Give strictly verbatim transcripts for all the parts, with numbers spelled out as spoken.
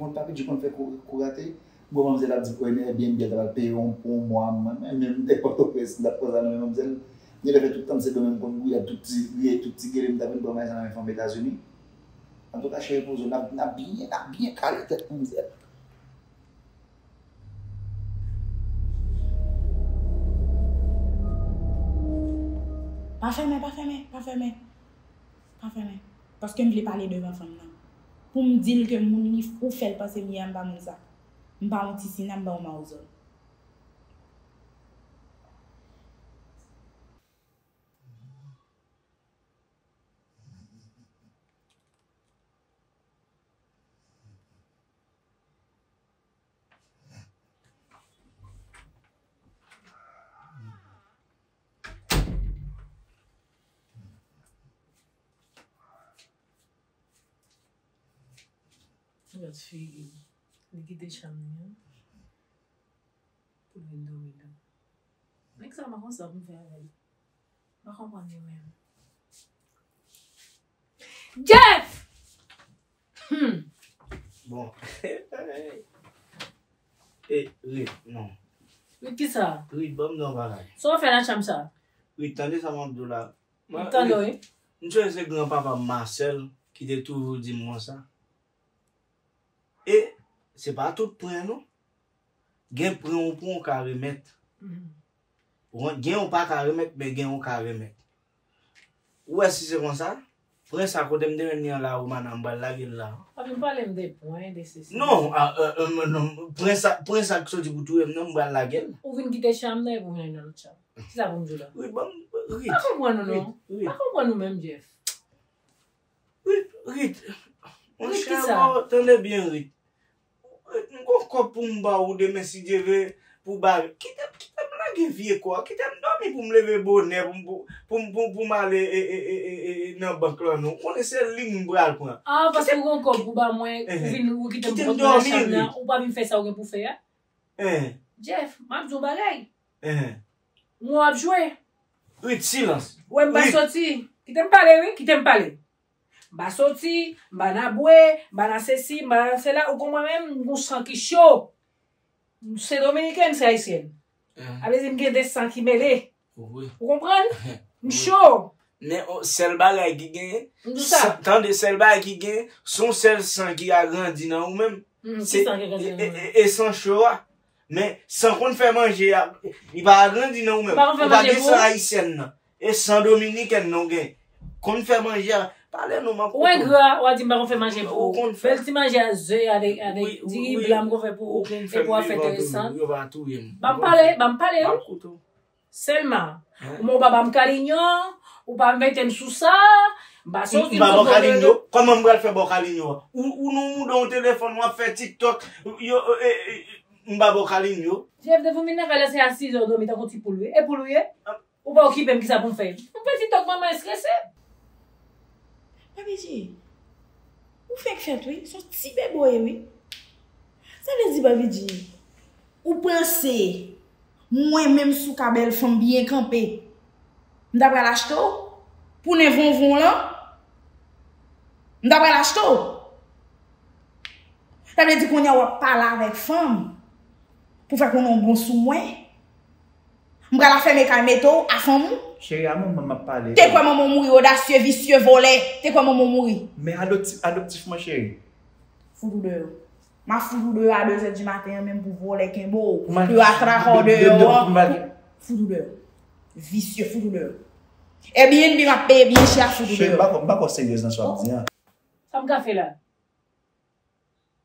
Mwen pa pèdi konn fè kou, kou rate. Bon, manmzèl ap di pou Airbnb, l ta pral peye yon, pou yon mwa, mwen menm, menm, m te Pòtoprens, m t ap pran sa nan men manmzèl. Li te fè tout tan m se dòmi, m konn gouyad tout ti, griye tout ti gele, m t ap vin pran bagay sa nan men fanm Etazini. Antouka, cheri, poze w, n ap, n ap byen, n ap byen kale tèt manmzèl. Pa fèmen, pa fèmen, pa fèmen. Pa fèmen. Paske m vle pale devan fanm nan. Pou m di l ke moun li, ou fè l panse m ye a, m pa moun sa. M pa yon ti sina, m pa yon mawzòl. Gad figi l. Li kite chanm li an pou l vin dòmi la. Nèg sa, m pa konn sa pou m fè avè l. M pa konprann li menm. Jeff! Hmm. Bon. E, Rit, non. Rit, kisa? Rit, ban m di w yon bagay. Sa w fè nan chanm sa? Rit, tande sa m ap di w la. M tande w, wi. M sonje se granpapa m Marcel ki te toujou di m konsa. E se pa tout pran non. Gen pran ou pran ou ka remèt. Mhm. Ou gen ou pa ka remèt, men gen ou ka remèt. Ou wè si se konsa, pran sa kote m te jwenn li an la, ou mana m pral lage l la. Papi, m pale m de pran, de sesi. Non, a, e, e, non, pran sa, pran sa k soti pou touye m nan, m pral lage l. Ou vin kite chanm nan epi ou vin al nan lòt chanm. Kisa pou m di w la? Rit, ban m, Rit. Pa konprann ou non. Rit, Rit. Pa konprann ou menm, Jeff. Rit, Rit. Monchè, bon, tande byen, Rit. Rit, m gon kòb pou m ba ou demen, si Dye vle, pou ba. Kite m, kite m lage vye kò a. Kite m dòmi pou m leve bonè, pou m, pou, pou m, pou, pou m ale, e, e, e, e, e, e, nan bank la, non. Ou konnen se li m pral pran. Ah, paske ou gon kòb pou ba mwen, ou vin, ou kite m pran nan chanm nan, ou pa vin fè sa ou gen pou fè a? Jeff, m ap di w bagay. Mwen w ap jwe. Rit, silans. Wè m pa soti. Kite m pale, wi. Kite m pale. M pa soti, m pa nan bwe, m pa nan sesi, m pa nan sela. Ou konprann menm, m gon san ki cho. M se dominiken, m se ayisyèn. Sa vle di m gen de san ki mele. Ou konprann? M cho. Men, o, sèl bagay ki genyen, m di w sa, tande, sèl bagay ki genyen, se yon sèl san ki agrandi nan ou menm. Se, ki san ki agrandi nan ou menm? E, e, e san cho a. Men, san konn fè manje a, li pa agrandi nan ou menm. Ou pa gen san ayisyèn nan. E san dominikèn nan ou gen. Konn fè manje a. Pale non, m ap koute w. Ou engra, w a di m pa konn fè manje pou ou. Ou konn fè. Bèl ti manje a ze, avèk, avèk diri blan m konn fè pou ou. Epi w ap fè enteresan. Yo pa touye m. Ban m pale, ban m pale, wi. M ap koute w. Sèlman. Ou pa ba m kalinyo, ou pa mete m sou sa, m pa soti m sou kalinyo. Kòman m pral fè ba w kalinyo a? Ou, ou nou mouda yon telefòn, w ap fè TikTok, yo, e, e, m pa ba w kalinyo. Jeff, depi w vin nan kay la, se a sizè w dòmi tankou ti poul, wi. E poul ou ye? Ou pa okipe m, kisa pou m fè? M fè TikTok, manman estrese. Papi G, ou fenk fèt wi, se yon ti bebe w ye wi. Sa vle di Papi G, ou panse mwen menm si w ka bèl fanm byen kanpe, m ta pral achte w pou nen vonvon w lan? M ta pral achte w. Sa vle di kounye a w ap pale avèk fanm pou fè konnen w bon sou mwen? M pral afèmen kay mete w a fanm ou? Cheri, a manman m ap pale. Te kwè manman w mouri, odasye, visye, vòlè. Te kwè manman w mouri. Men adopti-, adoptif mwen, cheri. Fout ou deyò. M ap fout ou deyò a de zè di maten an menm pou vòlè kenbe w. Pou yo atrape w deyò an. Fout ou deyò. Visye, fout ou deyò. Airbnb m ap peye byen chè, fout ou deyò. Cheri, m pa kwè, m pa kwè w seryez nan sa w ap di an. Sa m ka fè la?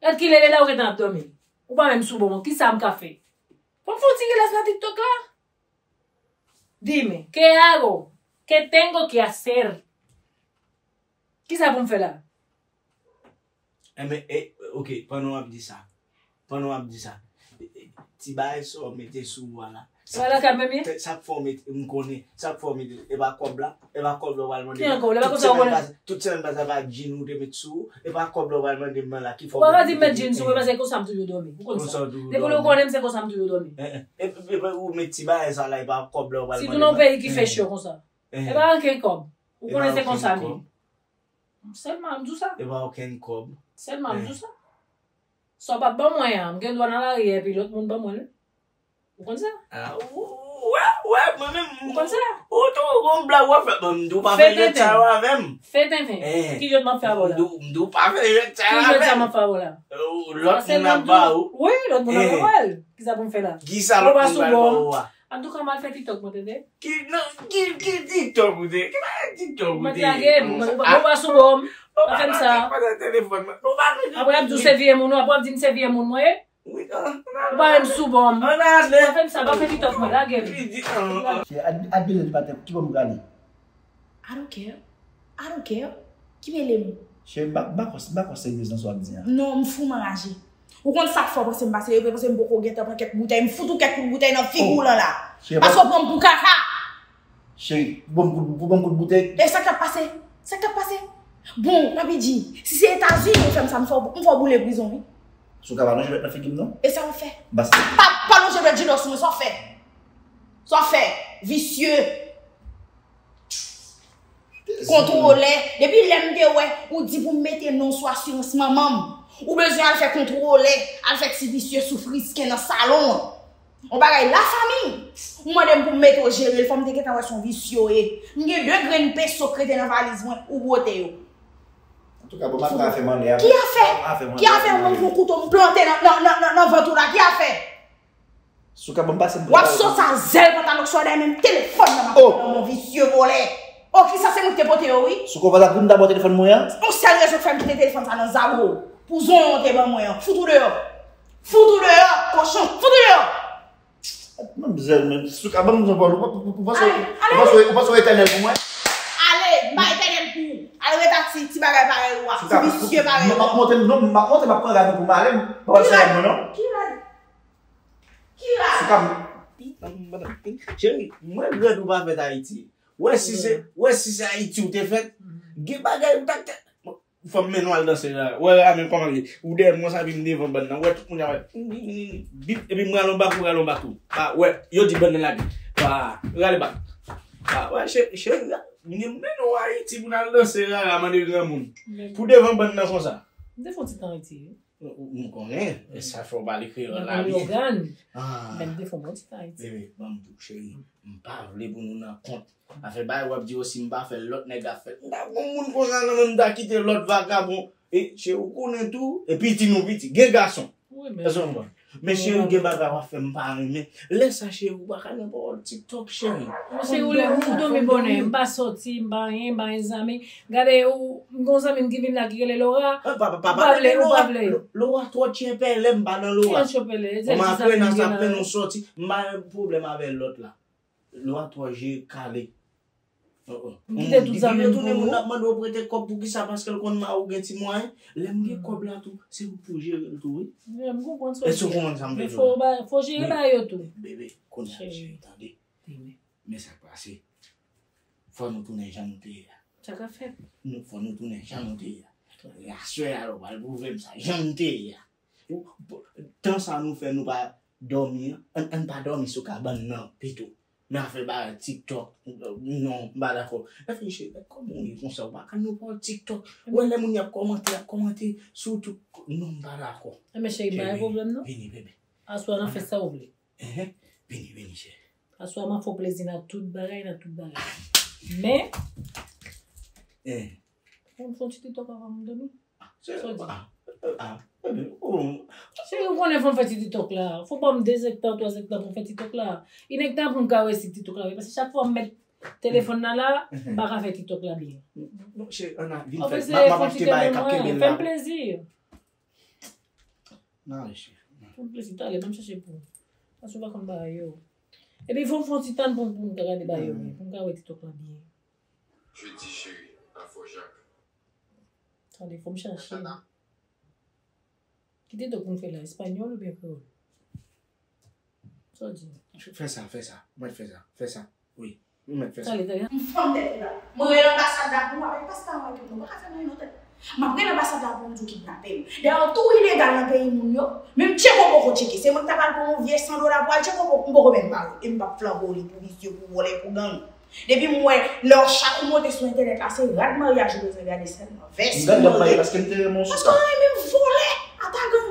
Gad kilè lè la ou gentan ap dòmi. Ou pa menm sou bon, kisa m ka fè? Fò m fè yon ti rilaks nan TikTok la. Dime, ¿qué hago? ¿Qué tengo que hacer? Kisa pou m fè la? Enben, e, ok, pandan w ap di sa, pandan w ap di sa, e, e, ti bagay sa w mete sou ou a la, Sa lakay mwen ye? Sa k fè w mete, m konnen, sa k fè w mete, e pa kòb la, e pa kòb la w pral mande. Ki an kòb la, pa konsa w konnen. Tout semèn pase a pa djin ou te met sou ou, e pa kòb la w pral mande m nan la ki fè w mete. Ou pa ka di m met djin sou mwen, paske konsa m toujou dòmi. Ou konn sa. Depi lè w konnen m, se konsa m toujou dòmi. E, e, e, e, ou met ti bagay sa la, e pa kòb la w pral mande m nan. Sitou nan yon peyi ki fè cho konsa. E pa okenn kòb. Ou konnen se konsa m ye. Sèlman m di w sa. E pa okenn kòb. Sèlman m di w sa. Sa w pa t ban mwen an, m gen dwa nan lari a epi lòt moun ban mwen l. Ou konn sa? Ah, ou, ou wè, ou wè, mwen menm, ou konn sa? Ou tou, ou gon blag w ap fè, ban m di w pa fè jwèt sa yo avè m. Fè tenten. Eh. Ki jwèt m ap fè avè w la? M di w, m di w pa fè jwèt sa yo avè m. Ki jwèt sa m ap fè avè w la? Lòt moun ap ba ou. Wi, lòt moun ap ba w. Kisa pou m fè la? Kisa lòt moun pral ba ou a? Antouka, m al fè TikTok mwen, tande. Ki, non, ki, ki TikTok ou te? Ki bagay TikTok ou te? Mwen te lage m, mwen pa sou bò m. Pa fè m sa. Apre, y ap di w se vye moun, apre, y ap di m se vye moun mwen ye. Ou pa menm sou bò m. Pa fè m sa, pa fè TikTok mwen, lage m. Cheri, at, at bilè di maten, ki bò m prale? I don't care. I don't care. Ki mele m? Cheri, m pa, m pa kwè, m pa kwè w seryez nan sa w ap di a. Non, m fou, m anraje. Ou konn sa k fè w panse m pa serye, panse m poko gentan pran kèk boutèy, m fout ou kèk kout boutèy nan figi w lan la. Paske w pran m pou kaka. Cheri, pou ban m kout, pou ban m kout boutèy. E sa k ap pase? Sa k ap pase? Bon, m ap di, si se Etazini ou fè m sa, m fè w, m fè w boule prizon, wi. Si w ka pa lonje dwèt nan figi m, non? E sa w ap fè? Pa, pa lonje dwèt jilò sou mwen, sa w ap fè? Sa w ap fè? Visye. Kontwolè. Depi lè m te wè ou di pou m mete non sou asirans manman m, ou bezwen al fè kontwolè, al fè ti visye soufrisken nan salon an. On bagay lafanmi. Ou mande m pou m mete w jere l, fò m te gentan wè se yon visye w ye. M gen de grenn peso k rete nan valiz mwen, ou bwote yo. Antouka, bon, m ap fè afè m anlè a. Ki afè? Afè m anlè a. Ki afè? Ou pran kouto m plante nan, nan, nan, nan, nan vant ou la, ki afè? Si w ka ban m pase m. W ap sot sa zèl pantalon k sou dèyè menm telefòn nan m ap pran nan men w, visye vòlè. O, kisa se mwen ki te pote yo, wi. Si w konn pa sa pou m ta ba w telefòn mwen an? Yon sèl rezon k fè m kite telefòn sa nan zago. Pou zonyon w te ban mwen an. Fout ou deyò. Fout ou deyò, kochon. Fout ou deyò. Manmzèl, men, si w ka ban m yon pawòl, ou pa, ou, ou panse, ou panse, ou panse w etènèl pou mwen? Ale, m pa etènèl pou ou. Al ret ak ti, ti bagay parèy ou a, ti visye parèy ou a. M ap monte, non, m ap monte, m ap pran rad mwen pou m ale, m pa pral sere mwen, non. Ki rad? Ki rad? Cheri, mwen rèd ou pa fèt Ayiti. Wè si se, wè si se Ayiti ou te fèt, gen bagay ou ta, fò m mennen w al danse la. Wè, Ramen, kòman l ye? Ou dèyè m konsa, epi m devan bann nan. Wè, tout moun ap wè. Bip, epi m rale yon bak, ou rale yon bak tou. Pa, wè, yo di bann nan lage. Pa, rale bak. Pa, wè, che-, cheri, m gen mennen w Ayiti pou n al danse, rara, mande granmoun. Pou devan bann nan konsa. M te fè yon ti tan Ayiti, wi. Ou, ou, m konnen, e sa fè w pale kreyòl la byen. Nan Leyogàn. Ah. Men m te fè yon ti tan Ayiti. Bebe, ban m di w, cheri, m pa vle pou nou nan kont. Afè bagay w ap di yo, si m pa fè l, lòt nèg ap fè l. M ta gon moun konsa nan men m, m ta kite lòt vagabon. E, cheri, ou konnen tou, e piti nou piti, gen gason. Èske w konprann? Men cheri, gen bagay w ap fè m pa renmen. Lè sa, cheri, ou pa ka nan pawòl TikTok, cheri. Men cheri, ou lè, ou dòmi bonè, m pa sòti, m pa anyen, m pa anyen zanmi. Gade, ou, m gon zanmi m ki vin la ki rele Laura. Ah, pa, pa, pa, ou pa vle, ou pa vle. Laura twò tyenpèlè, m pa nan Laura. Ki tyenpèlè? Kòman apre nan sa plen nou sòti, m pa gen pwoblèm avè lòt la. Laura twò je kale. Oh, oh. M kite tout zanmi m pou ou. Depi retounen, moun ap mande w prete kòb pou kisa, paske l konn mari w gen ti mwayen. Lè m gen kòb la tou, se ou pou jere l tou, wi. M konprann sa w di a. Èske w konprann sa m vle di w la? Men fò w ba, fò w jere bagay yo tou. Bebe, kounye a, cheri, tande. Men sa k pase. Fò nou tounen jan nou te ye a. Sa k ap fèt? Nou, fò nou tounen jan nou te ye a. Aswè a, ou pral pwouve m sa, jan nou te ye a. Ou, tan sa nou fè, nou pa dòmi an, ann, ann pa dòmi sou kabann nan pito. Men afè bagay TikTok, non, m pa dakò. Reflechi, kòman w ye konsa, ou pa ka nan pawòl TikTok. Ou wè lè moun y ap kòmante, y ap kòmante sou tout, non, m pa dakò. Enben cheri, m pa gen pwoblèm non. Vini, bebe. Aswè a n ap fè sa ou vle. Enhen. Vini, vini, cheri. Aswè a m ap fè w plezi nan tout bagay, nan tout bagay. Men, eh, fò m fè yon ti TikTok avan m dòmi. Sa w di? Ah, ah, bebe, oh. Cheri, ou konnen fò m fè ti TikTok la. Fò w ban m de zèdtan, twa zèdtan pou m fè TikTok la. Inèdtan pou m ka reyisi TikTok la, wi. Paske chak fwa m met telefòn nan la, m pa ka fè TikTok la byen. Non, cheri, ann a, vin fè. M ap, m ap achte bagay k ap kenbe l la. Fè m plezi. Nan ale, cheri. Fè m plezi, talè, ban m chache pou ou. Paske ou pa konn bagay yo. Epi fò m fè yon ti tann pou, pou m ka gade bagay yo byen, pou m ka wè TikTok la byen. Jodi, cheri, pa fò jak. Tande, fò m chache. Ki TikTok pou m fè la, espanyòl oubyen kreyòl? Sa w di? Fè sa, fè sa. Mwen fè sa, fè sa. Wi. Ou mèt fè sa. Tande, tande. M fanm tèt ou la. Mwen rele anbasad la pou ou avèk paspò mwen tou. Nou pa ka fè mwen non tèt. M ap rele anbasad la pou m di w kidnape m. Dayè, w tou ilegal nan peyi moun yo. Menm tcheko poko tcheke. Se mwen ki ta pral pran yon vye san dola pou al tcheko poko, m poko menm pare. E m p ap flanbo li pou visye, pou vòlè, pou gang. Depi m wè lè w chak ou monte sou entènèt la, se rad maryaj ou bezwen gade sèlman. Vès ou mande. Paske w renmen m vòlè, ata gang.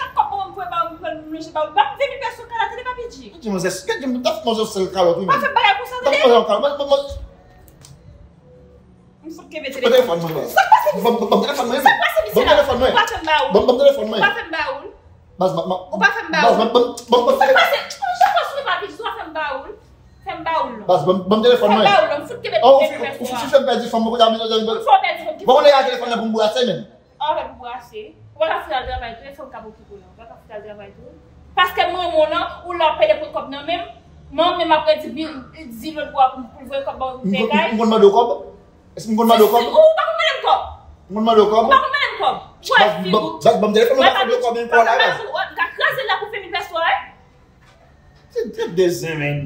chak kòb mwen voye ba ou, mwen pran manje ba ou. Ban m ven mil pèso kay la, tande, Papi G. Gad manzè, gad manzè sèl kalòt, wi, men. Pa fè bagay konsa, tande. Ban m manzè yon kalòt. Ban, ban, ban. M fout kenbe telefòn mwen. Sa k pase? Ban m, ban m telefòn mwen. Sa k pase, misye la? Ban m telefòn mwen. Ou pa fè m ba ou. Ban m telefòn mwen. Ou pa fè m ba ou. Baz, ban, ban, ban, ban. Sa k pase? Chak fwa sou Papi G, ou pa fè m ba ou. Fè m ba ou, non. Baz, ban, ban m telefòn mwen. Fè m ba ou, non. M fout kenbe telefòn mwen. Oh, ou fin fè m pèdi fanm mwen, kounye a, m fin fè m pèdi fanm mwen. Ou fè m pèdi fanm ki sa? Bon, ou lage telefòn nan pou m brase, men. An fè pou brase. Ou pa ka fout al travay tou, e fanm k ap okipe w lan. Ou pa ka fout al travay tou. Paske m renmen w lan, ou la w ap pede pran kòb nan men m. Mwen menm ap redi di lòt bò a pou, pou l voye kòb ban mwen pou m peye kay. M konn mande w kòb? Èske m konn mande w kòb? Ou pa konn mande m kòb. M konn mande w kòb? Ou pa konn mande m kòb. Ou wè figi w. Baz, ban m telefòn mwen, m ap mande w kòb yon fwa la, baz. Ou ka kraze l la pou fè mil pèso a, wi. Se tèt de zen, men.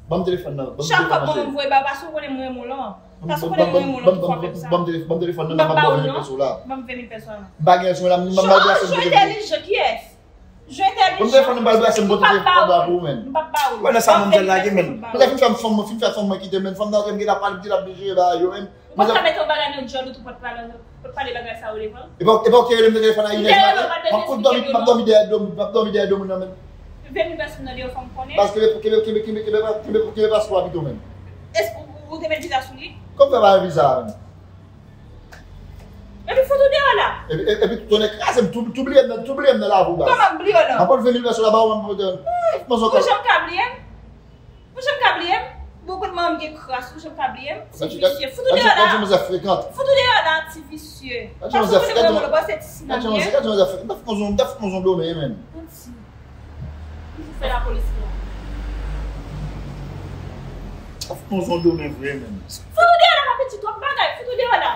Ban m telefòn nan. Ban m telefòn nan, cheri. Chak kòb mwen voye ba ou, paske ou konnen mwen renmen w lan. Paske ou konnen mwen renmen w lan, poukisa w fè m sa? Ban m telefòn nan, m ap ba ou ven mil pèso la. M p ap ba ou, non. M pa gen sou la, m ap ba ou. Jwe entèlijan, kiyès? Jwe entèlijan. Ban m telefòn nan, m pral brase, m pote telefòn nan pou ou, men. M p ap ba ou. Wè, nan sa manzè lage, men. Manzè fin fè m fanm mwen, fin fè fanm mwen kite, men. Fanm nan, m gen la pale, m gen la jere ba yo, men. Ou pa ka mete yon bagay nan djòl ou tou pou t pale, pou t pale bagay sa yo devan. E pa, e pa ou ki rele m nan telefòn a inè di maten? M ap kout dòmi, m ap dòmi dèyè do, m ap dòmi dèyè do moun nan, men. Ven mil pèso nan deyò, fò m konnen. Baz, kenbe, kenbe, kenbe, kenbe, kenbe, kenbe, kenbe paspò a pito, men. Èske ou, ou te met viza sou li? Kòm fè pa gen viza a, men. Epi fout ou deyò la. Epi, epi, epi tonè kraze m, tou, tou bliye m nan, tou bliye m nan lavi w, baz. Kòman m bliye w lan? M ap pran ven mil pèso la ba ou, m ap pote. Ou janm ka bliye m? Ou janm ka bliye m? Bon, kout manman m Kras ou, jan m pa bliye m, ti visye. Fout ou deyò la. Gad yon zafre frekan. Fout ou deyò la, ti visye. Gad yon zafre frekan. Gad yon zafre frekan. Gad yon zafre frekan. Gad yon zafre frekan. Gad yon zafre frekan. Gad yon zafre frekan. Gad yon zafre frekan. Ou fè lapolis pran. Ap konn son domen vre menm. Fout ou deyò la, pa piti twòp bagay, fout ou deyò la.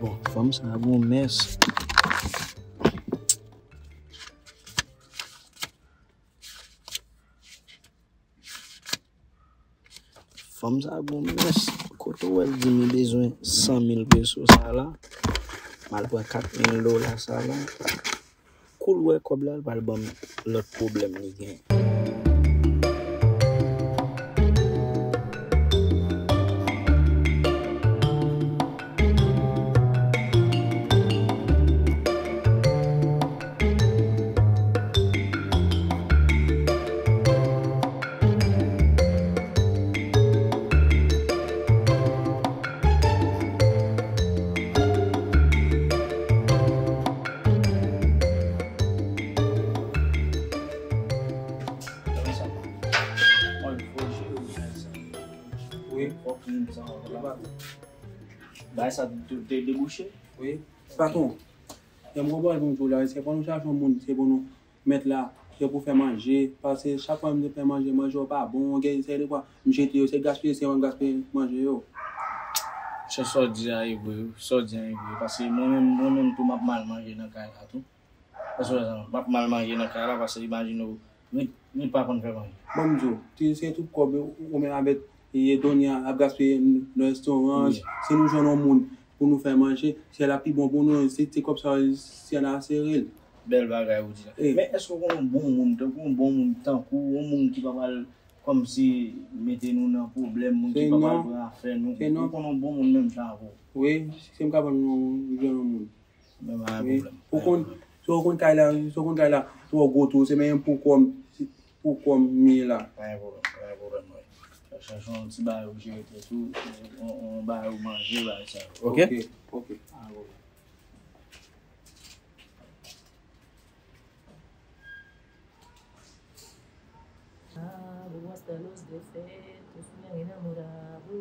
Bon, fanm sa a gon mès. Fanm sa a gon mès. Kote w wè l di m li bezwen san mil peso sa la? M al pran kat mil dola sa la. Kou l wè kòb la, l pral ban m lòt pwoblèm li gen. Wi. Fòk moun sa antre. Bagay sa te, te debouche. Wi. Patwon, jan m konprann pou m di w la, se pou nou chache yon moun, se pou nou met la, se pou fè manje, paske chak fwa m te fè manje, manje yo pa bon, gen seri de fwa, m jete yo, se gaspiye, se mwen m gaspiye manje yo. Chè, sa w di a e vre wi, sa w di a e vre, paske mwen menm, mwen menm tou m ap mal manje nan kay la tou. Paske m ap mal manje nan kay la, paske imajine w, rit, rit pa konn fè manje. Ban m di w, ti, se tout kòb ou, ou menm avèk Donya ap gaspiye nan restoran, si nou jwenn yon moun pou nou fè manje, se l ap pi bon pou nou, se ti kòb sa, se n a sere l. Bèl bagay ou di la. Men èske w konn yon bon moun, tankou yon bon moun, tankou yon moun ki pa pral kòmsi mete nou nan pwoblèm, moun ki pa pral pran afè nou, ou konn yon bon moun menm jan avè w? Wi, si m ka pran yon, yon moun. Wi. Ou konn, si w konn kay la, si w konn kay la twò gwo tou, se menm pou kò m, pou kò m ye la. Pa gen pwoblèm, pa gen pwoblèm, wi. Chache yon ti bagay ou jere tèt ou, yon, yon bagay ou manje, bagay sa yo. Ok? Ok, ok. Pa gen pwoblèm. Bravo hasta los defectos, un enamorado.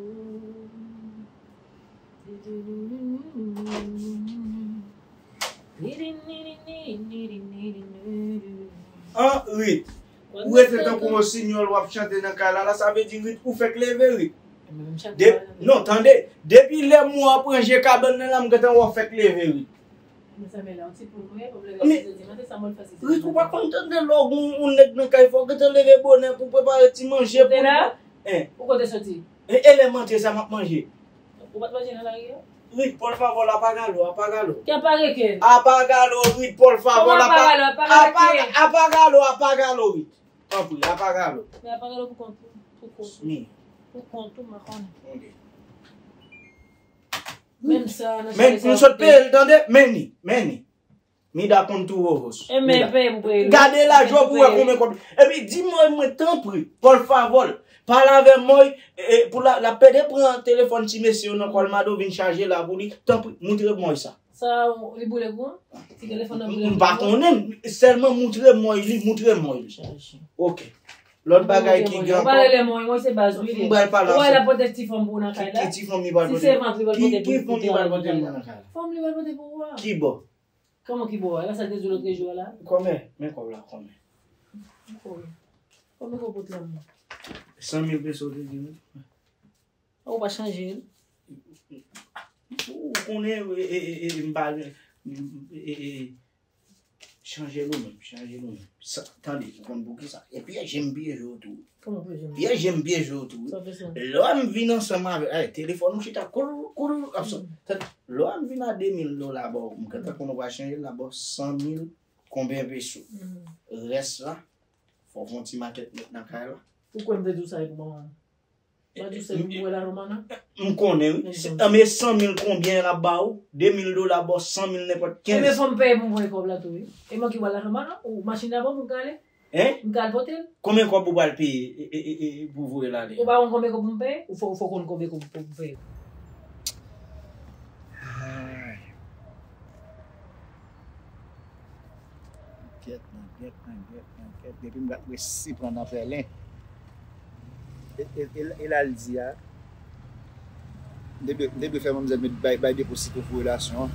An Rit, ou rete tankou yon sinyòl w ap chante nan kay la, la sa vle di Rit ou fèk leve Rit. De, non, tande, depi lè mwen pran je kabann nan la, m gentan wè w fèk leve Rit. Mezanmi, la, yon ti poul mwen ye, pou m leve a sis è di maten, sa mwen fè sis è di maten. Rit, ou pa konn tande lè w gen yon nèg nan kay, fò w gentan leve bonè pou w prepare ti manje pou li. Ou te la? Ou kote soti? E, e lè manje sa m ap manje. Ou pa t manje nan lari a? Rit, por favor, apaga lo, apaga lo. Que apague qué? Apaga lo, Rit, por favor, apa-, apaga lo, apaga lo, apaga lo, Rit. Tanpri, apaga lo. Men apaga lo pou kont ou, pou kont ou. Pou kont ou, m pa konnen. Ok. Menm sa, nan men, m sot peye l, tande? Men ni, men ni. Mida konn tou vovos. E men peye pou peye. Gade lajan pou wè konbyen kòb. Epi di mwen, mwen, tanpri, por favor, pale avè mwen, e, pou la, la pede pran telefòn ti mesye yo nan Colmado, vin chaje la pou li. Tanpri, moutre mwen sa. Sa, li boule kou an? Ti telefòn nan boule kou an? M pa konnen, sèlman moutre mwen li, moutre mwen li. Ok. Lòt bagay ki gen ankò. Ou pa rele mwen, mwen se baz ou li ye. M pral pale ansanm. Ou wè l ap pote ti fanm pou ou nan kay la? Ki, ki ti fanm li pral pote? Si se vant li pral pote pou, ki fanm li pral pote pou mwen nan kay la? Fanm li pral pote pou ou a. Ki bò? Kòman ki bò a? E pa sa l te di w lòt jou a la? Kòman? Men kòb la, kòman? Kòman? Kòman ou pote la mwen? San mil peso ou te di mwen. Ou pa chanje l. Ou konnen, e, e, e, e, m pa, e, e, e, chanje l ou menm, chanje l ou menm. Sa, tande, ou konn poukisa? E pyeje m pyeje w tou. Kòman pyeje m? Pyeje m pyeje w tou, wi. Sa fè sa? Lè m vin ansanm avè, ay, telefòn ou chita, koul, koul, ap sot. Tande, lè m vin a de mil dola ba w, m gentan konn ou pa chanje l, la ba w san mil konbyen peso. Rès la, fò w fè yon ti makèt met nan kay la. Ou kwè m te di w sa e pou manman? Mwen di w se pou mwen la, Romana. M konnen, wi. Anben san mil konbyen l ap ba ou? De mil dola ba w san mil nenpòt kenz. Enben fò m peye pou m voye kòb la tou, wi. E mwen ki ba l la, Romana? Ou machin la ban m, m ka ale? Hein? M ka al pote l? Konbyen kòb ou pral peye e, e, e, e, pou voye l ale? Ou pa konn konbyen kòb pou m peye? Ou fò, ou fò konn konbyen kòb pou m peye. Ay. Gèt nan, gèt nan, gèt nan, gèt. Depi m rat resi pran nan pèlen. E, e, e, e la l di a, m te dwe, m te dwe fè manmzèl met bay, bay deposito pou relasyon an.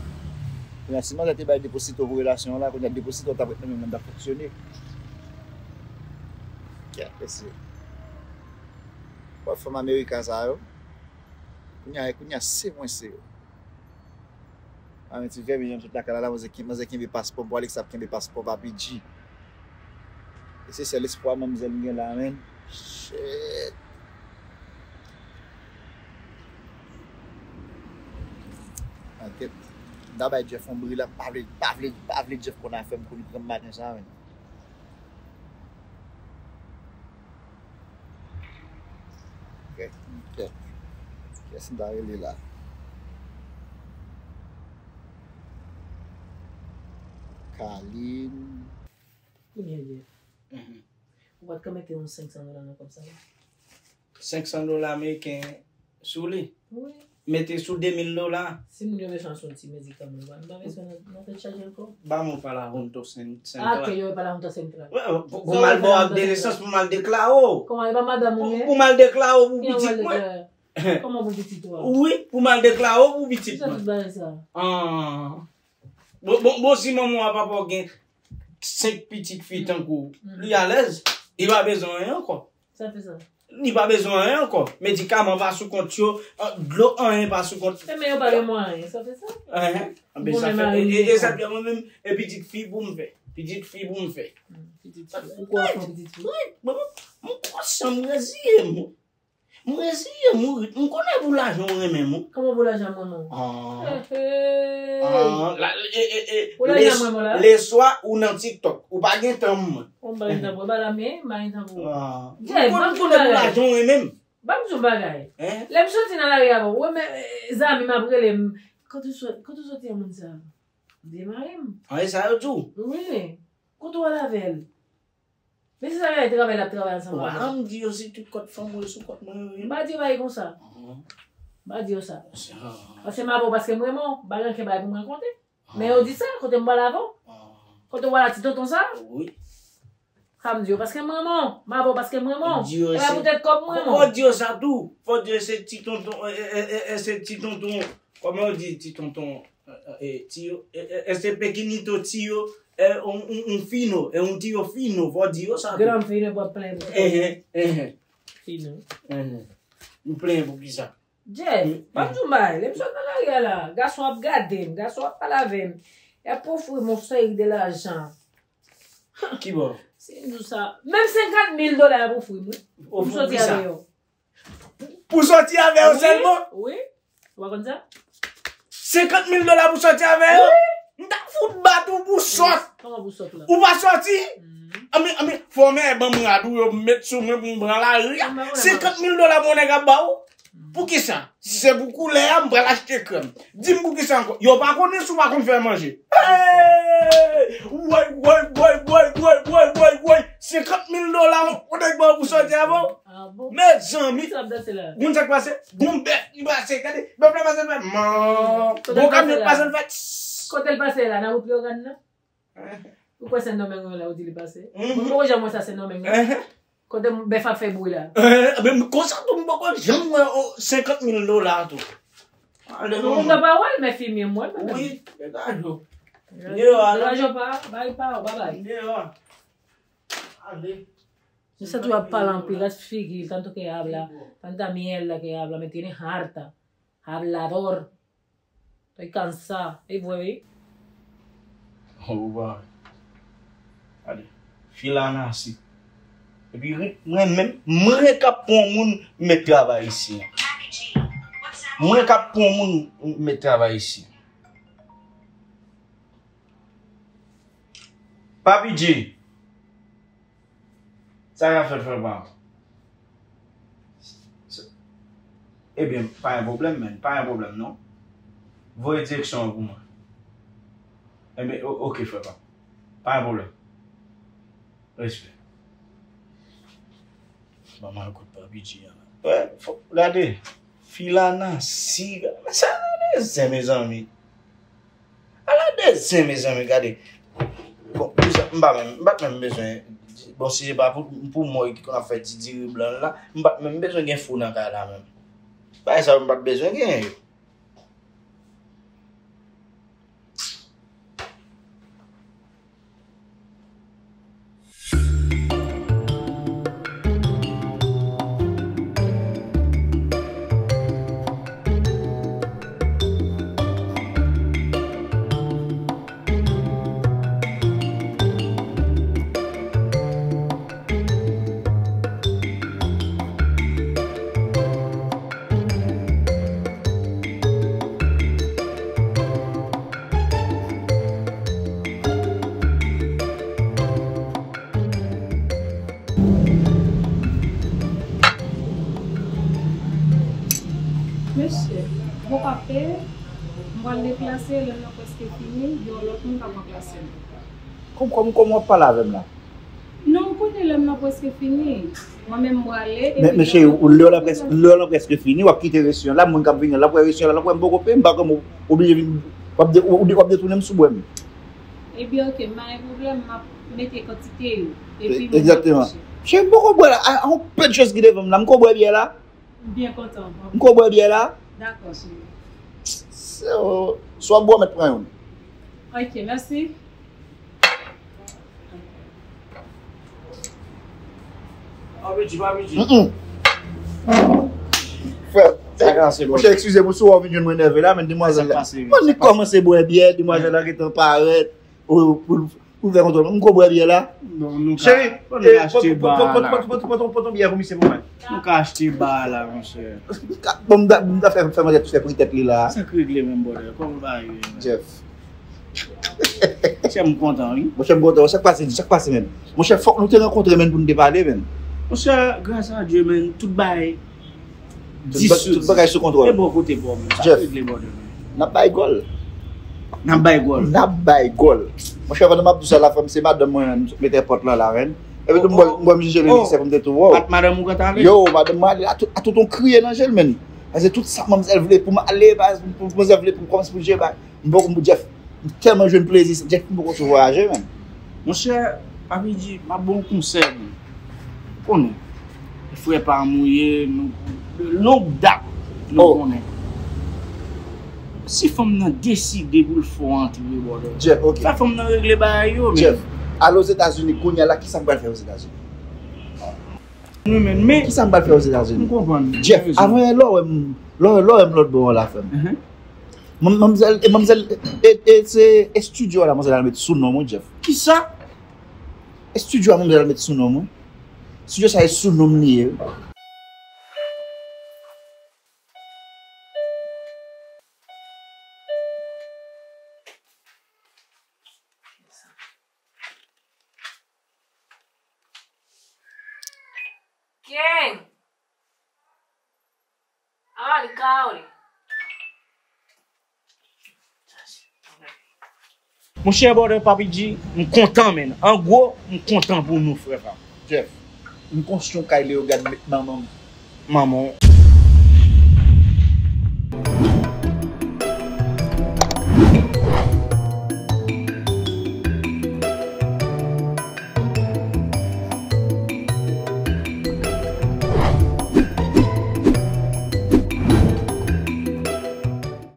Kounye a, si manzè te bay deposito pou relasyon an la, kounye a deposito t ap ret nan men mwen, t ap fonksyone. Gèt, mesye. W ap fanm Amerika sa yo. Kounye a, kounye a, se mwen, se yo. A, men ti vèmin an tout lakay la, la, manzè, manzè kenbe paspò, m pou Alex ap kenbe paspò Papi G. E se sèl espwa manmzèl m gen la, menn. Shit. An tèt. M ta bay Jeff yon bri la, pa vle, pa vle, pa vle Jeff konn afè m kounye granm maten sa, menn. Kèk, kèk. Kiyès m ta rele la? Kalin. Kounye a, Jeff. Mhm. Ou pa t ka mete yon senk san dola nan kòb sa la? Senk san dola ameriken sou li. Wi. Mete sou de mil dola. Si moun yo bezwen sou ti medikaman, nou pa, nou pa bezwen nan, nan tèt chaje ankò. Ba mwen pa la junto sen-, central. Ah, ke yo pa la junto central. Wi, pou, pou m al ba w ak de lesans, pou m al deklare w. Kòman, e pa madanm ou ye? Pou, pou m al deklare w pou pitit mwen. Kòman pou pitit ou a? Wi, pou m al deklare w pou pitit mwen. Kisa tout bagay sa? Ah. Bon, bon, bon, si manman w a papa w gen senk pitit fi tankou w, li alèz, li pa bezwen anyen ankò. Sa fè sa. Li pa bezwen anyen ankò. Medikaman pa sou kont yo, an, dlo anyen pa sou kont. E men yo pa gen mwayen, sa fè sa. Enhen. Anben sa fè, e, e, e sa fè mwen menm, e pitit fi pou m fè. Pitit fi pou m fè. Hmm, pitit fi. Ou kwè w fè pitit fi? Wi, mwen, mwen konsyan, m reziye m. M reziye m, wi. M konnen pou lajan w renmen m, wi. Kòman pou lajan m renmen w? Ah. Ah, la, e, e, e, pou lajan m renmen w la? Leswa ou nan TikTok. Ou pa gen tan mwen. Ou pa gen tan pou, ba la men, m pa gen tan pou. Ah. Jay, m konnen pou lajan w renmen m. Ban m di w bagay. Hein? Lè m soti nan lari avè w, ou wè men, eh, zanmi m ap rele m. Kote w sot-, kote w soti a moun sa? Demare m. Ah, e sa yo di w? Wi. Kote w al avè l? Men se sa l travay, l ap travay ansanm avè w. Wa, m di yo si tout kòt fanm yo sou kòt mwen yo ye. M pa di yo bagay konsa. Mhm. M pa di yo sa. Paske m avè w, paske m renmen w, m pa gen ankenn bagay pou m rakonte. Men yo di sa, kote m pral avè w? Kote w pral a ti tonton sa? Wi. Sa m di yo, paske m renmen w. M avè w paske m renmen w. E pa poutèt kòb m renmen w. Fò w di yo sa tou. Fò w di yo se ti tonton, e, e, e, e, se ti tonton, kòman yo di ti tonton, e, e, e, ti yo, e, e, e, se pekinito ti yo, e, un, un, un fino, e un tío fino, fò w di yo sa tou. Gran fino pou ap plenyen pou sa. Enhen, enhen. Fino. Enhen. M plenyen pou kisa? Jeff, m ap di w bagay, lè m sot nan lari a la, gason ap gade m, gason ap pale avè m, y ap ofri m yon seri de lajan. Kibò? Si m di w sa, menm senkant mil dola y ap ofri m, wi. Pou m soti avè yo. Pou soti avè yo sèlman? Wi. Ou pa konn sa? Senkant mil dola pou soti avè yo? Wi. M ta fout bat ou pou sòt. Kòman pou sòt la? Ou pa soti? Mhm. Anben, anben, fò w men ban m rad ou yo met sou mwen pou m pran lari a. Senkant mil dola pou yon nèg ap ba ou? Poukisa? Si se pou koulè a, m pral achte krèm. Di m poukisa ankò? Yo pa konnen si w pa konn fè manje. Hey! Woy, woy, woy, woy, woy, woy, woy, woy. Senkant mil dola, yon nèg ba w pou sòti avè w? Ah bon? Mezanmi. Kisa w ap danse la? Moun sa k pase? Gon bèf ki pase. Gade, bèf la pase, l fè man. Gon kamyon k pase, l fè tss. Kote l pase la? Nan wout Leyogàn nan? Ou kwè Sendomeng la, ou di li pase? Mhm. Bon, mwen janm wè sa Sendomeng la. Kote bèf ap fè bri la. Eh, men konsa tou, m poko janm wè, oh, senkant mil dola tou. Ou pa wè l, men fimye m wè l, men. Wi, men pa jo. Deyò a, non. Deyò pa, bay pa, ou pa bay. Deyò a. Ale. Misye tou ap pale anpil, rat figi, tanto que habla, tanta mierda que habla, me tiene harta. Hablador. Estoy cansada. E vre, wi. Ou pa wè. Gade. Fil a nasi. Epi ri-, mwen menm, mwen k ap pran moun met travay isi. Mwen k ap pran moun met travay isi. Papi G. Sa k ap fèt, frè pa m? Se, Ebyen, pa gen pwoblèm, man. Pa gen pwoblèm, non. Voye direksyon an pou mwen. Ebyen, o- oke, frè pa m. Pa gen pwoblèm. Respè. Ban m al kot Papi G an la. Wè, fò, gade. Fi la nan siga. Men sa nan zen, mezanmi. Ala de zen, mezanmi, gade. Bon, m pa menm, m pa t menm bezwen. Bon, si se pa pou, pou mwen ki konn ap fè ti diri blan la, m pa t menm bezwen gen fou nan kay la menm. Bagay sa yo m pa t bezwen gen yo. Mesye, bon papi, m pral deplase, lè m nan prèske fini, gen yon lòt moun k ap ranplase m. Kòm, kòm, kòman w ap pale avè m la? Non, ou konnen lè m nan prèske fini. Mwen menm m prale, epi... Men, men cheri, lè w lan prèske, lè w lan prèske fini, w ap kite resiyon la, moun k ap vini an, l ap wè resiyon la, l ap wè m poko peye, m pa kòm ou oblije vin, w ap de- w- w ap detounen m sou bwè m. Ebyen, oke, m pa gen pwoblèm, m ap mete kantite yo. Epi m ap... Egzakteman. Cheri, m poko bwè la, a, a, yon pèt choz ki devan m la, m ko bwè byè la? M byen kontan. M ko bwè byè la? Dakò, cheri. Se, o, si w ap bwè, w mèt pran youn. Oke, mèsi. Papi G, Papi G. Mm-mm. Frè, sa ka se bon. Monchè, eskize m, si w vin jwenn mwen nève la, men demwazèl la. Sa pase, wi. Mwen, li kòmanse bwè byè, demwazèl la gentan parèt. O, pou, pou fè kontwòl. M ko bwè byè la. Non, nou ka, cheri, nou ka achte ba la. Pran, pran, pran, pran, pran, pran, pran, pran yon byè pou misye pou mwen. Nou ka achte ba la, monchè. Bon, m ta, m ta fè, fè manje, fè pri tèt li la. Sa k regle menm, brother? Kòman bagay yo ye menm? Jeff. Monchè, m kontan, wi. Monchè, m kontan. Sa k pase, sa k pase menm? Monchè, fòk nou te rankontre menm pou nou te pale menm. Monchè, gras a Dye menm, tout bagay disous. Tout bagay sou kontwòl. E bò kote pa w menm. Sa k regle, brother menm? N ap bay gòl. N ap bay gòl. N ap bay gòl. Monchè, pandan m ap di w sa la, frè m, se madanm mwen, m mete pòt lan la, menm. Epi tou, m bwè, m bwè, m jije li, se pou m te tou wè w. Ak madanm ou gentan ale? Yo, madanm mwen ale, a tout, a tout yon kriye nan je l, menm. Paske tout sa manmzèl vle pou m ale, pa, pou manmzèl vle pou m kòmanse pou l jere bagay. M poko, m, Jeff, m tèlman jwenn plezi, Jeff, m poko sou vwayaje, menm. Monchè, Papi G, m ap ba w konsèy, menm. Konnen, frè pa m ou ye, nou, de long dat, nou konnen. Si fanm nan deside pou l fè w antre, brother, Jeff, oke, fè fanm nan regle bagay yo, menm. Jeff, al Ozetazini kounye a la, kisa m pral fè Ozetazini? Wi, men, men kisa m pral fè Ozetazini? M konprann. Jeff, avan yè, lè w wè m, lè w wè m lòt bò a la, frè m. Manm-, manmzèl, e manmzèl, e, e se estidyo a la manzèl al met sou non mwen, Jeff. Kisa? Estidyo a manmzèl al met sou non mwen. Estidyo sa e sou non m li ye. Ken! Ah, li ka, wi. Monchè, brother, Papi G, m kontan, menm. An gwo, m kontan pou nou, frè pa m. Jeff, m konstwi yon kay Leyogàn, met manman m. Manman w.